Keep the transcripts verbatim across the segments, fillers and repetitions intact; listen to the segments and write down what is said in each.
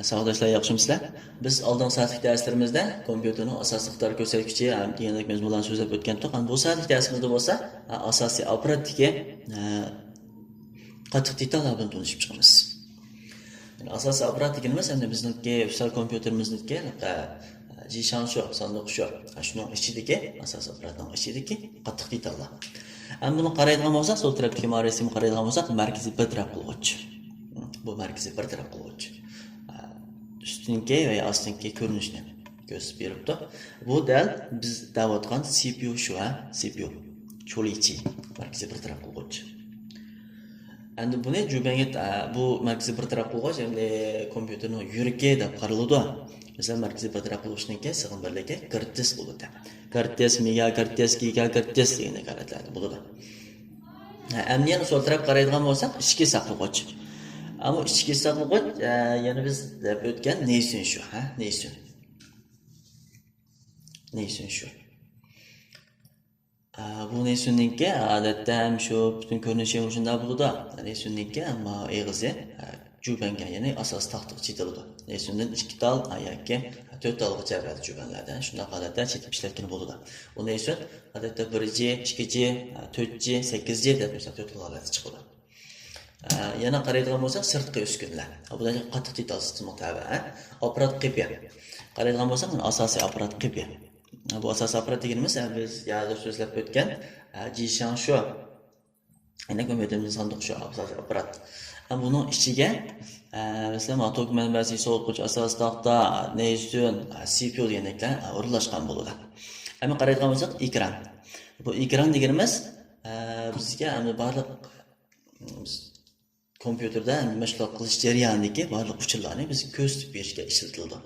ساۋاقداشلار، ياخشىمۇسىلەر؟ بىز ئالدىنقى سائەتلىك دەرسلىرىمىزدە كومپيۇتېرنىڭ ئاساسلىق قاتار كۆرسەتكۈچى، ھە، دېگەندەك مەزمۇنلارنى سۆزلەپ ئۆتكەنتۇق. ئەمما بۇ سائەتلىك دەرسىمىزدە بولسا، ھە، ئاساسىي ئاپپاراتتىكى، ھە، قاتتىق دېتاللار بىلەن تونۇشۇپ چىقىمىز. يەنى ئاساسىي ئاپپارات دېگىنىمىز ئەمدى بىزنىڭكى ئۈستەل كومپيۇتېرىمىزنىڭكى، ھە، جىشاڭشۇ، ساندۇقشۇ، ھە، شۇنىڭ ئىچىدىكى، ئاساسىي ئاپپاراتنىڭ ئىچىدىكى قاتتىق دېتاللار. ئەمدى بۇنى قارايدىغان بولساق، سول تەرەپتىكى مانا رەسىمگە قارايدىغان بولساق، مەركىزىي بىر تەرەپ قىلغۇچ. بۇ مەركىزىي بىر تەرەپ قىلغۇچ. ئۈستۈنكى ۋە ئاستىنكى كۆرۈنۈشنى كۆرسىتىپ بېرىپتۇ. بۇ دەل بىز دەۋاتقان سى پى يۇ شۇ، ھە؟ سى پى يۇ. چولىچى. مەركىزىي بىر تەرەپ قىلغۇچ. ئەمدى بۇنى جۈبەنگە، ئە، بۇ مەركىزىي بىر تەرەپ قىلغۇچ، ئەمدى كومپيۇتېرنىڭ يۈرىكى دەپ قارىلىدۇ. مەسىلەن، مەركىزىي بىر تەرەپ قىلغۇچنىڭكى سىغىم بىرلىكى گېرتس بولىدۇ. گېرتس، مېگا گېرتس، گىگا گېرتس دېگەندەك ھالەتلەردە بولىدۇ. ھە، ئەمدى يەنە سول تەرەپ قارايدىغان بولساق، ئىچكى ساقلىغۇچ. ئەمما ئىچكى ساقلىغۇچ، ئە، يەنە بىز دەپ ئۆتكەن نېيسۈن شۇ، ھە، نېيسۈن. نېيسۈن شۇ. ئە، بۇ نېيسۈننىڭكى ئادەتتە ھەم شۇ پۈتۈن كۆرۈنۈشى شۇنداق بولىدۇ. نېيسۈننىڭكى ئەمما ئېغىزى، ئە، جۈبەنگە، يەنى ئاساسىي تاختىغا چېتىلىدۇ. نېيسۈندىن ئىككى تال، ھە، ياكى تۆت تالغىچە بەزى جۈبەنلەردە شۇنداق ھالەتتە چېتىپ ئىشلەتكىلى بولىدۇ. بۇ نېيسۈن ئادەتتە بىر جى، ئىككى جى، تۆت جى، سەككىز جى دەپ مەسىلەن تۆت خىل ھالەتتە چىقىدۇ. ئە، يەنە قارايدىغان بولساق سىرتقى ئۈسكۈنىلەر. بۇ دا قاتتىق دېتال سىستېمىغا تەۋە، ھە؟ ئاپپارات قېپى. قارايدىغان بولساق مانا ئاساسىي ئاپپارات قېپى. بۇ ئاساسىي ئاپپارات دېگىنىمىز، ھە، بىز يەنە سۆزلەپ ئۆتكەن، ھە، جىشاڭشۇ. يەنە كومپيۇتېرىمىزنىڭ ساندۇقى شۇ ئاساسىي ئاپپارات. ھە، بۇنىڭ ئىچىگە، ئە، مەسىلەن، مانا توك مەنبەسى، سوۋۇتقۇچ، ئاساسىي تاختا، نېيسۈن، ئە، سى پى يۇ دېگەندەكلەر، ئە، ئورۇنلاشقان بولىدۇ. ئەمما قارايدىغان بولساق ئېكران. بۇ ئېكران دېگىنىمىز، ئە، بىزگە ئەمدى بارلىق، بىز كومپيۇتېردا مەشغۇلات قىلىش جەريانىدىكى بارلىق ئۇچۇرلارنى بىز كۆرسىتىپ بېرىشكە ئىشلىتىلىدۇ.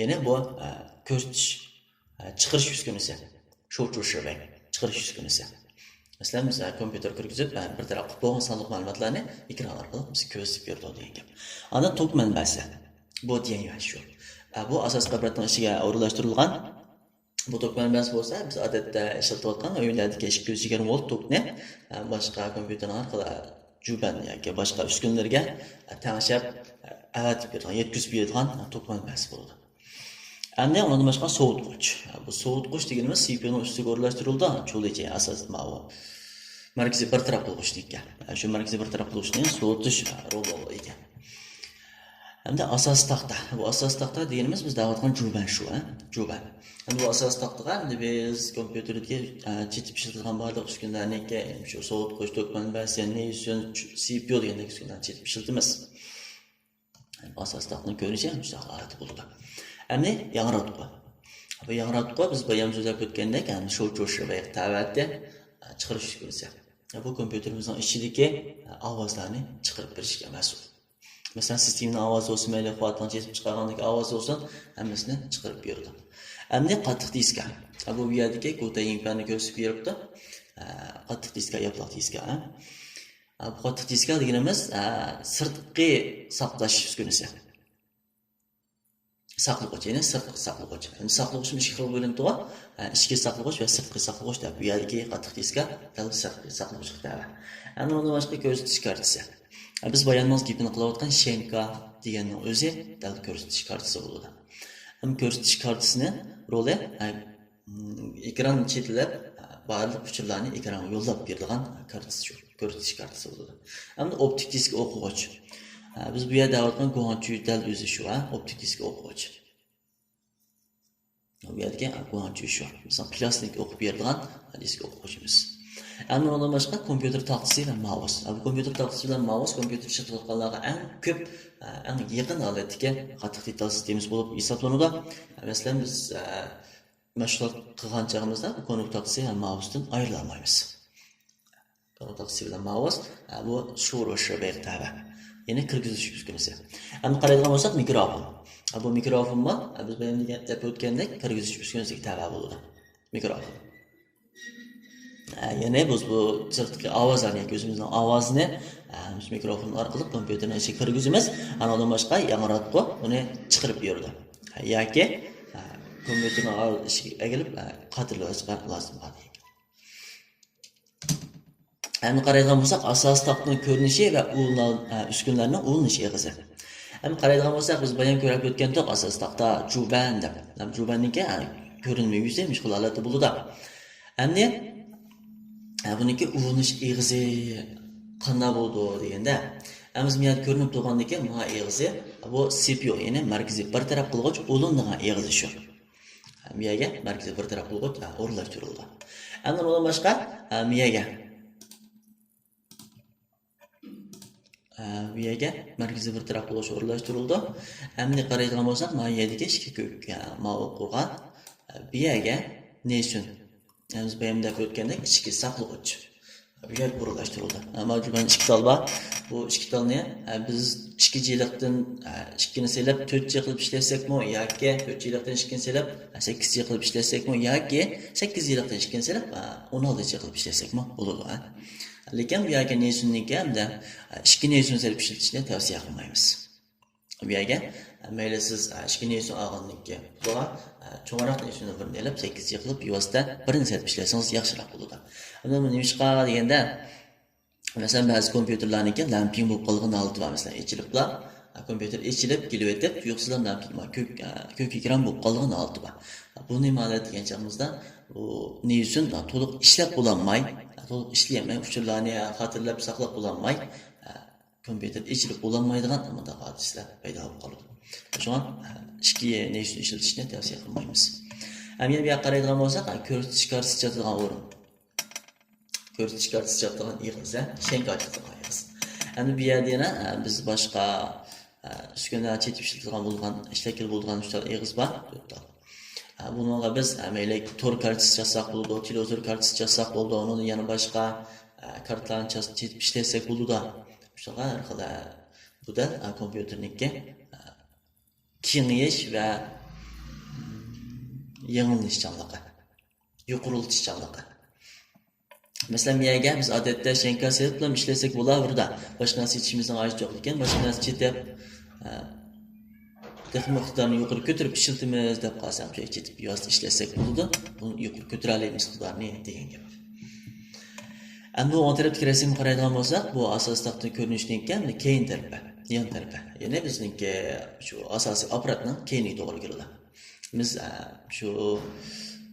يەنى بۇ، ئە، كۆرسىتىش، ئە، چىقىرىش ئۈسكۈنىسى. شوچۇشىۋېي، چىقىرىش ئۈسكۈنىسى. مەسىلەن، بىز، ئە، كومپيۇتېر كىرگۈزۈپ، ئە، بىر تەرەپ قىلىپ بولغان سانلىق مەلۇماتلارنى ئېكران ئارقىلىق بىز كۆرسىتىپ بېرىدۇ دېگەن گەپ. ئاندىن توك مەنبەسى. بۇ دېگەن شۇ. ئە، بۇ ئاساسىي ئاپپاراتنىڭ ئىچىگە ئورۇنلاشتۇرۇلغان بۇ توك مەنبەسى بولسا، بىز ئادەتتە ئىشلىتىۋاتقان ئۆيلەردىكى ئىككى يۈز يىگىرمە ۋولت توكنى، ئە، باشقا كومپيۇتېرنىڭ ھەر خىل، ئە، جۈبەن ياكى باشقا ئۈسكۈنىلىرىگە، ئە، تەڭشەپ، ئە، ئەۋەتىپ بېرىدىغان، يەتكۈزۈپ بېرىدىغان، ئە، توك مەنبەسى بولىدۇ. ئەمدى ئۇنىڭدىن باشقا سوۋۇتقۇچ. ئە، بۇ سوۋۇتقۇچ دېگىنىمىز سى پى يۇنىڭ ئۈستىگە ئورۇنلاشتۇرۇلىدۇ. چولىچى ئاساس ماۋۇ مەركىزىي بىر تەرەپ قىلغۇچنىڭكى. ئە، شۇ مەركىزىي بىر تەرەپ قىلغۇچنىڭ سوۋۇتۇش، ئە، رولىغا ئىگە. ھەمدە ئاساسىي تاختا. بۇ ئاساسىي تاختا دېگىنىمىز بىز دەۋاتقان جۈبەن شۇ، ھە؟ جۈبەن. ھەمدە بۇ ئاساسىي تاختىغا ئەمدى بىز كومپيۇتېردىكى، ئە، چېتىپ ئىشلىتىدىغان بارلىق ئۈسكۈنىلەرنىڭكى، شۇ سوۋۇتقۇچ، توك مەنبەسى، نېيسۈن، سى پى يۇ دېگەندەك ئۈسكۈنىلەرنى چېتىپ ئىشلىتىمىز. ئاساسىي تاختىنىڭ كۆرۈنۈشى مۇشۇنداق ھالەتتە بولىدۇ. ئەمدى ياڭراتقۇ. بۇ ياڭراتقۇ بىز بايام سۆزلەپ ئۆتكەندەك، ئەمدى شوچۇشىۋېي تەۋەتى، ئە، چىقىرىش ئۈسكۈنىسى. بۇ كومپيۇتېرىمىزنىڭ ئىچىدىكى، ئە، ئاۋازلارنى چىقىرىپ بېرىشكە مەسئۇل. مەسىلەن، سىستېمىنىڭ ئاۋازى بولسۇن، مەيلى قۇۋۋەتنىڭ چېتىپ چىقارغاندىكى ئاۋازى بولسۇن، ھەممىسىنى چىقىرىپ بېرىدۇ. ئەمدى قاتتىق دىسكا. بۇ يەردىكى گۇتەيىڭپەننى كۆرسىتىپ بېرىپتۇ. ئە، قاتتىق دىسكا، ياپىلاق دىسكا، ئە. ئە، بۇ قاتتىق دىسكا دېگىنىمىز، ئە، سىرتقى ساقلاش ئۈسكۈنىسى. ساقلىغۇچ، يەنى سىرتقى ساقلىغۇچ. ئەمدى ساقلىغۇچمۇ ئىككى خىل بۆلۈنۈپتۇغۇ. ئە، ئىچكى ساقلىغۇچ ۋە سىرتقى ساقلىغۇچ دەپ. بۇ يەردىكى قاتتىق دىسكا دەل سىرتقى ساقلىغۇچقا تەۋە. ئەمدى ئۇنىڭدىن باشقا كۆرسىتىش كارتىسى. ئە، بىز بايامنىڭ گېپىنى قىلىۋاتقان شېنكا دېگەننىڭ ئۆزى دەل كۆرسىتىش كارتىسى بولىدۇ. ئەمدى كۆرسىتىش كارتىسىنى رولى، ئە، ئېكران چېتىلەپ، بارلىق ئۇچۇرلارنى ئېكرانغا يوللاپ بېرىدىغان كارتىسى شۇ، كۆرسىتىش كارتىسى بولىدۇ. ئەمدى ئوپتىك دىسكا ئوقۇغۇچ. بىز بۇ يەردە دەۋاتقان گۇاڭچۈ دەل ئۆزى شۇ، ھە، ئوپتىك دىسكا ئوقۇغۇچ. بۇ يەردىكى گۇاڭچۈ شۇ. بىزنىڭ پلاستىنكا ئوقۇپ بېرىدىغان دىسكا ئوقۇغۇچىمىز. ئەمدى ئۇنىڭدىن باشقا كومپيۇتېر تاختىسى ۋە مائۇس. بۇ كومپيۇتېر تاختىسى بىلەن مائۇس كومپيۇتېر ئىشلىتىۋاتقانلارغا ئەڭ كۆپ، ئەڭ يېقىن ھالەتتىكى قاتتىق دېتال سىستېمىسى بولۇپ ھېسابلىنىدۇ. مەسىلەن، بىز، مەشغۇلات قىلغان چېغىمىزدا بۇ كونۋېرتور تاختىسى ھەم مائۇستىن ئايرىلالمايمىز. كونۋېرتور تاختىسى بىلەن مائۇس، ھە، بۇ شۇرۇشىۋېي تەۋە. يەنى كىرگۈزۈش ئۈسكۈنىسى. ئەمدى قارايدىغان بولساق مىكروفون. ھە، بۇ مىكروفونمۇ، ھە، بىز بايام دېگەن، دەپ ئۆتكەندەك كىرگۈزۈش ئۈسكۈنىسىگە تەۋە بولىدۇ. مىكروفون. ھە، يەنى بىز بۇ سىرتقى ئاۋازلارنى ياكى ئۆزىمىزنىڭ ئاۋازىنى، ھە، بىز مىكروفون ئارقىلىق كومپيۇتېرنىڭ ئىچىگە كىرگۈزىمىز. ئانىڭدىن باشقا ياڭراتقۇ ئۇنى چىقىرىپ بېرىدۇ. ھە، ياكى، ھە، كومپيۇتېرنىڭ ئىچىگە ئەكېلىپ، ھە، قايتۇرۇۋېلىشقا لازىم بولىدۇ. ئەمدى قارايدىغان بولساق، ئاساسىي تاختىنىڭ كۆرۈنۈشى ۋە ئۇلىنىل-، ئە، ئۈسكۈنىلەرنىڭ ئۇلىنىش ئېغىزى. ھەم قارايدىغان بولساق، بىز بايام كۆرۈپ ئۆتكەنتۇق ئاساسلىقتا جۇبەن دەپ. ھەم جۇبەننىڭكى، ھە، كۆرۈنمە يۈزى مۇشۇ خىل ھالەتتە بولىدۇ. ئەمدى، ھە، بۇنىڭكى ئۇلىنىش ئېغىزى قانداق بولىدۇ دېگەندە، ھە، بىز بۇ يەردە كۆرۈنۈپ تۇرغاندىكى ما ئېغىزى، بۇ سىپيو، يەنى مەركىزىي بىر تەرەپ قىلغۇچ ئۇلىنىدىغان ئېغىزى شۇ. مىيەگە مەركىزىي بىر تەرەپ قىلغۇچ، ھە، ئورۇنلاشتۇرۇلىدۇ. ئەمدى ئۇنىڭدىن باشقا، ھە، مىيەگە. ھە، مىيەگە مەركىزىي بىر تەرەپ قىلغۇچ ئورۇنلاشتۇرۇلىدۇ. ئەمدى قارايدىغان بولساق، ما يەردىكى ئىككى كۆك، ھە، ماۋۇ قۇرغان، ھە، بىيەگە نېيسۈن. ھە، بىز بايام دەپ ئۆتكەندەك ئىچكى ساقلىغۇچ. بۇ يەرگە ئورۇنلاشتۇرۇلدى. ئەمما جۇبەن ئىككى تال بار. بۇ ئىككى تالنى، ئە، بىز ئىككى جىلىقتىن، ئە، ئىككىنى سېلىپ، تۆت جى قىلىپ ئىشلەتسەكمۇ ياكى تۆت جىلىقتىن ئىككىنى سېلىپ، ئە، سەككىز جى قىلىپ ئىشلەتسەكمۇ ياكى سەككىز جىلىقتىن ئىككىنى سېلىپ، ئە، ئون ئالتە جى قىلىپ ئىشلەتسەكمۇ بولىدۇ، ئە. لېكىن بۇ يەرگە نېيسۈننىڭكى ھەمدە، ئە، ئىككى نېيسۈن سېلىپ ئىشلىتىشنى تەۋسىيە قىلمايمىز. بۇ يەرگە، مەيلى سىز، ئىككى نېيسۈن ئالغاندىن كېيىن، بۇلارغا، چوڭراق نېيسۈندىن بىرنى ئېلىپ، سەككىز جى قىلىپ، بىۋاسىتە بىرنى سېلىپ ئىشلەتسىڭىز ياخشىراق بولىدۇ. ئەمدى بۇ نېمىشقا دېگەندە، مەسىلەن، بەزى كومپيۇتېرلارنىڭكى لامپىڭ بولۇپ قالغان ھالىتى بار. مەسىلەن، ئېچىلىپلا، كومپيۇتېر ئېچىلىپ كېلىۋېتىپ، تۇيۇقسىزلا لامپىڭ، كۆك، كۆك ئېكران بولۇپ قالغان ھالىتى بار. بۇ نېمە ھالەت دېگەن چېغىمىزدا، بۇ نېيسۈن تولۇق ئىشلەپ بولالماي، تولۇق ئىشلىيەلمەي، ئۇچۇرلارنى خاتىرىلەپ ساقلاپ بولالماي، كومپيۇتېر ئېچىلىپ بولالمايدىغان مۇنداق ھادىسىلەر پەيدا بولۇپ قالىدۇ. شۇڭا ئىككى نېيسۈن ئىشلىتىشنى تەۋسىيە قىلمايمىز. ئەمدى يەنە بۇ يەرگە قارايدىغان بولساق، كۆرسىتىش كارتىسى چاتىدىغان ئورۇن. كۆرسىتىش كارتىسى چاتىدىغان ئېغىز، شەنكا چاتىدىغان ئېغىز. ئەمدى بۇ يەردە يەنە، بىز باشقا، ئۈسكۈنىلەرنى چېتىپ ئىشلىتىدىغان بولغان، ئىشلەتكىلى بولىدىغان ئۈچ تال ئېغىز بار، تۆت تال. بۇنىڭغا بىز، مەيلى تور كارتىسى چاتساق بولىدۇ، تېلېۋىزور كارتىسى چاتساق بولىدۇ، ئۇنىڭدىن يەنە باشقا، كارتىلارنى چات-، چېتىپ ئىشلەتسەك بولىدۇ. شۇڭا ھەر خىل، بۇ دەل، كومپيۇتېرنىڭكى، كېڭىيىش ۋە يېڭىلىنىشچانلىقى، يۇقىرىلىتىشچانلىقى. مەسىلەن، بۇ يەرگە بىز ئادەتتە شەنكا سېلىپلا ئىشلەتسەك بولاۋېرىدۇ. باشقا نەرسە چېتىشىمىزنىڭ ھاجىتى يوق. لېكىن باشقا نەرسە چېتىپ، تېخىمۇ ئىقتىدارنى يۇقىرى كۆتۈرۈپ ئىشلىتىمىز دەپ قالساق، شۇ چېتىپ بىۋاسىتە ئىشلەتسەك بولىدۇ. بۇنى يۇقىرى كۆتۈرەلەيمىز ئىقتىدارنى دېگەن گەپ. ئەمدى ئوڭ تەرەپتىكى رەسىمگە قارايدىغان بولساق، بۇ ئاساسلىق تاختا كۆرۈنۈشتىن كەينى تەرىپى، يان تەرىپى. يەنى بىزنىڭكى شۇ ئاساسىي ئاپپاراتنىڭ كەينىگە توغرا كېلىدۇ. بىز، ئە، شۇ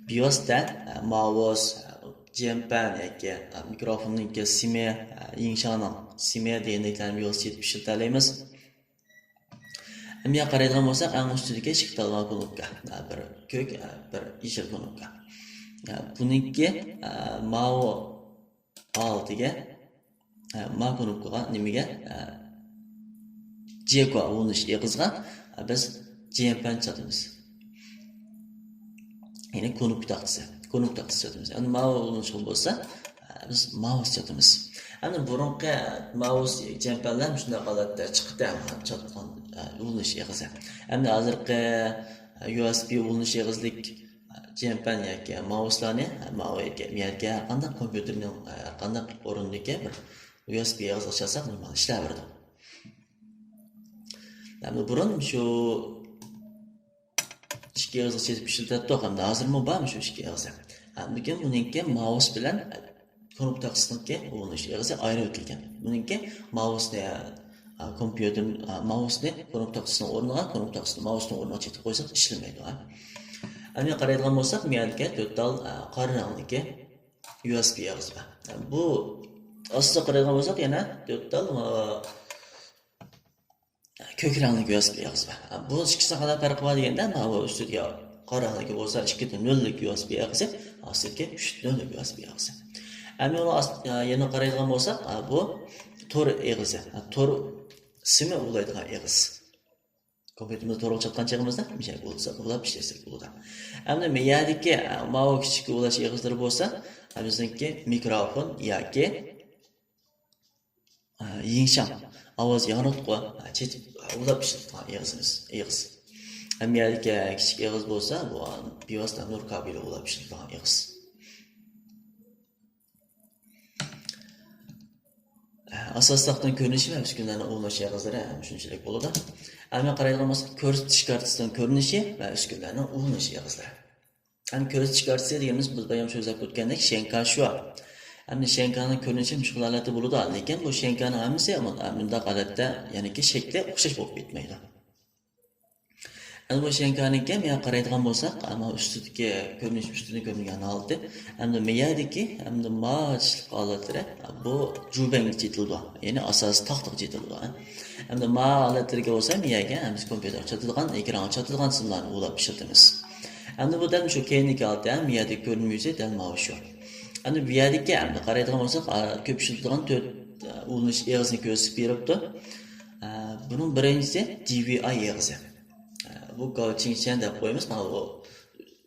بىۋاسىتە، ئە، مائۇس، ئە، جيەنپەن ياكى، ئە، مىكروفوننىڭكى سىمى، ئە، يىڭشاڭنىڭ سىمى دېگەندەكلەرنى بىۋاسىتە چېتىپ ئىشلىتەلەيمىز. ئەمدى قارايدىغان بولساق، ئەڭ ئۈستىدىكى ئىككى تال كۇنۇپكا، بىر كۆك، بىر يېشىل كۇنۇپكا. بۇنىڭكى ماۋۇ ھالىتىگە، ما كۇنۇپكىغا، نېمىگە، جيەكۇا ئۇلىنىش ئېغىزىغا بىز جيەنپەن چاتىمىز. يەنى كۇنۇپكا تاختىسى. كۇنۇپكا تاختىسى چاتىمىز. ئەمدى ماۋۇ ئۇلىنىشقا بولسا، بىز مائۇس چاتىمىز. ئەمدى بۇرۇنقى مائۇس جيەنپەنلەر مۇشۇنداق ھالەتتە چىقىتى چاتقان، ئۇلىنىش ئېغىزى. ئەمدى ھازىرقى يۇ ئېس بى ئۇلىنىش ئېغىزلىك جيەنپەن ياكى مائۇسلارنى، ماۋۇ يەرگە، ھەر قانداق كومپيۇتېرنىڭ ھەر قانداق ئورنىدىكى بىر يۇ ئېس بى ئېغىزغا چاتساق نورمال ئىشلەۋېرىدۇ. ئەمدى بۇرۇن شۇ ئىككى ئېغىزغا چېتىپ ئىشلىتەتتۇق ھەمدە ھازىرمۇ بار شۇ ئىككى ئېغىزى. لېكىن بۇنىڭكى مائۇس بىلەن كۇنۇپكا تاختىسىنىڭكى ئۇلىنىش ئېغىزى ئايرىۋېتىلگەن. بۇنىڭكى مائۇسنى، كومپيۇتېر، مائۇسنى كۇنۇپكا تاختىسىنىڭ ئورنىغا، كۇنۇپكا تاختىسىنى مائۇسنىڭ ئورنىغا چېتىپ قويساق ئىشلىمەيدۇ. ئەمدى قارايدىغان بولساق، بۇ يەردىكى تۆت تال قارا رەڭدىكى يۇ ئېس بى ئېغىزى بار. بۇ ئاستىغا قارايدىغان بولساق، يەنە تۆت تال كۆك رەڭلىك يۇ ئېس بى ئېغىزى بار. بۇ ئىككىسىنىڭ قانداق پەرقى بار دېگەندە، ماۋۇ ئۈستىدىكى قارا رەڭلىكى بولسا ئىككى نۆللۈك يۇ ئېس بى ئېغىزى، ئاستىدىكى ئۈچ نۆللۈك يۇ ئېس بى ئېغىزى. ئەمدى ئۇنىڭ ئاست-، يەنە قارايدىغان بولساق، بۇ تور ئېغىزى، تور سىمى ئۇلايدىغان ئېغىز. كومپيۇتېرىمىزدا تورغا چاتقان چېغىمىزدا مۇشۇ يەرگە ئۇلىسا، ئۇلاپ ئىشلەتسەك بولىدۇ. ئەمدى مەيەدىكى ماۋۇ كىچىك ئۇلاش ئېغىزلىرى بولسا، بىزنىڭكى مىكروفون ياكى يىڭشاڭ، ئاۋاز ياڭراتقۇ، چېتىپ ئۇلاپ ئىشلىتىدىغان ئېغىزىمىز، ئېغىز. ھەم يەردىكى كىچىك ئېغىز بولسا، بۇ بىۋاسىتە نۇر كابېلى ئۇلاپ ئىشلىتىدىغان ئېغىز. ئاساسلىقنىڭ كۆرۈنۈشى ۋە ئۈسكۈنىلەرنىڭ ئۇلىنىش ئېغىزلىرى مۇشۇنچىلىك بولىدۇ. ئەمدى قارايدىغان بولساق، كۆرسىتىش كارتىسىنىڭ كۆرۈنۈشى ۋە ئۈسكۈنىلەرنىڭ ئۇلىنىش ئېغىزلىرى. ئەمدى كۆرسىتىش كارتىسى دېگىنىمىز بىز بايام سۆزلەپ ئۆتكەندەك شيەنكاشۈا. ئەمدى شيەنكانىڭ كۆرۈنۈشى مۇشۇ خىل ھالەتتە بولىدۇ، لېكىن بۇ شيەنكانىڭ ھەممىسى مۇ-، مۇنداق ھالەتتە، يەنىكى شەكلى ئوخشاش بولۇپ كەتمەيدۇ. ئەمدى بۇ شيەنكانىڭكى بۇ يەرگە قارايدىغان بولساق، ئەمما ئۈستىدىكى كۆرۈنۈش، ئۈستىدىن كۆرۈنگەن ھالىتى، ئەمدى مىيەدىكى، ئەمدى ماچىلىق ھالەتلىرى، بۇ جۇبەنگە چېتىلىدۇ. يەنى ئاساسىي تاختىغا چېتىلىدۇ. ئەمدى ما ھالەتلىرىگە بولسا مىيەگە، ئەمدى كومپيۇتېرغا چاتىدىغان، ئېكرانغا چاتىدىغان سىملارنى ئۇلاپ ئىشلىتىمىز. ئەمدى بۇ دەل شۇ كەينىدىكى ھالىتى، مىيەدىكى كۆرۈنمىسى دەل ماۋۇ شۇ. ئەمدى بۇ يەردىكى، ئەمدى قارايدىغان بولساق، ئا، كۆپ ئىشلىتىدىغان تۆت، ئا، ئۇلىنىش ئېغىزىنى كۆرسىتىپ بېرىپتۇ. ئا، بۇنىڭ بىرىنچىسى دى ۋى ئاي ئېغىزى. ئا، بۇ گاۋچىڭچيەن دەپ قويىمىز، مانا بۇ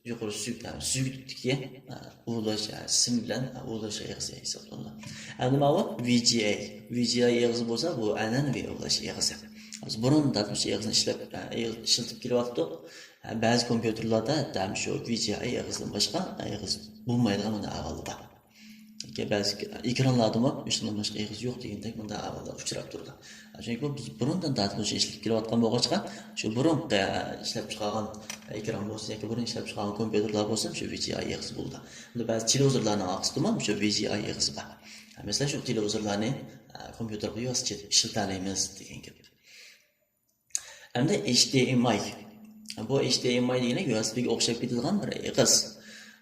يۇقىرى سۈيۈك، ئا، سۈيۈكلۈكتىكى، ئا، ئۇلاش، ئا، سىم بىلەن، ئا، ئۇلاش ئېغىزى ھېسابلىنىدۇ. ئەمدى ماۋۇ ۋى جى ئاي. ۋى جى ئاي ئېغىزى بولسا، بۇ ئەنئەنىۋى ئۇلاش ئېغىزى. بىز بۇرۇن دادىمىز شۇ ئېغىزنى ئىشلەپ، ئا، ئېغىز ئىشلىتىپ كېلىۋاتىدۇق. بەزى كومپيۇتېرلاردا ھەتتا شۇ ۋى جى ئاي ئېغىزدىن باشقا ئېغىز بولمايدىغان مۇنداق ئەھۋاللار بار. ياكى بەزى ئېكرانلاردىمۇ شۇنىڭدىن باشقا ئېغىز يوق دېگەندەك مۇنداق ئەھۋاللار ئۇچراپ تۇرىدۇ. چۈنكى بۇ بىز بۇرۇندىن تارتىپ مۇشۇ ئىشلىتىپ كېلىۋاتقان بولغاچقا، شۇ بۇرۇنقى ئىشلەپ چىقارغان ئېكران بولسۇن ياكى بۇرۇن ئىشلەپ چىقارغان كومپيۇتېرلار بولسۇن، شۇ ۋى جى ئاي ئېغىزى بولىدۇ. ئەمدى بەزى تېلېۋىزورلارنىڭ ئارقىسىدىمۇ شۇ ۋى جى ئاي ئېغىزى بار. مەسىلەن، شۇ تېلېۋىزورلارنى، ئە، كومپيۇتېرغا بىۋاسىتە ئىشلىتەلەيمىز دېگەن گەپ. ئەمدى ئېچ دى ئېم ئاي. بۇ ئېچ دى ئېم ئاي دېگىنى يۇ ئېس بىگە ئوخشاپ كېتىدىغان بىر ئېغىز.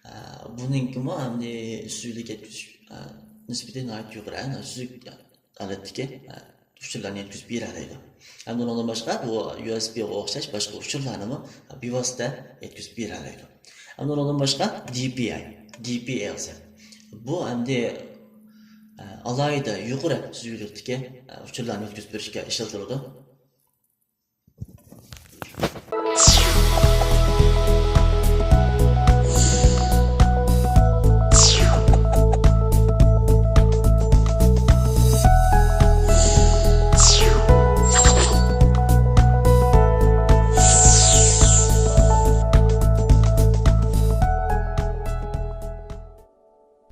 ئە، بۇنىڭكىمۇ ئەمدى سۈيدۈك يەتكۈزۈش، ئە، نىسبىتى ناھايىتى يۇقىرى، ئە، سۈزۈك ھالەتتىكى، ئە، ئۇچۇرلارنى يەتكۈزۈپ بېرەلەيدۇ. ھەم ئۇنىڭدىن باشقا بۇ يۇ ئېس بىگە ئوخشاش باشقا ئۇچۇرلارنىمۇ بىۋاسىتە يەتكۈزۈپ بېرەلەيدۇ. ھەم ئۇنىڭدىن باشقا دى پى ئاي، دى پى ئېغىزى. بۇ ئەمدى، ئە، ئالاھىدە يۇقىرى سۈزۈكلۈكتىكى، ئە، ئۇچۇرلارنى يەتكۈزۈپ بېرىشكە ئىشلىتىلىدۇ.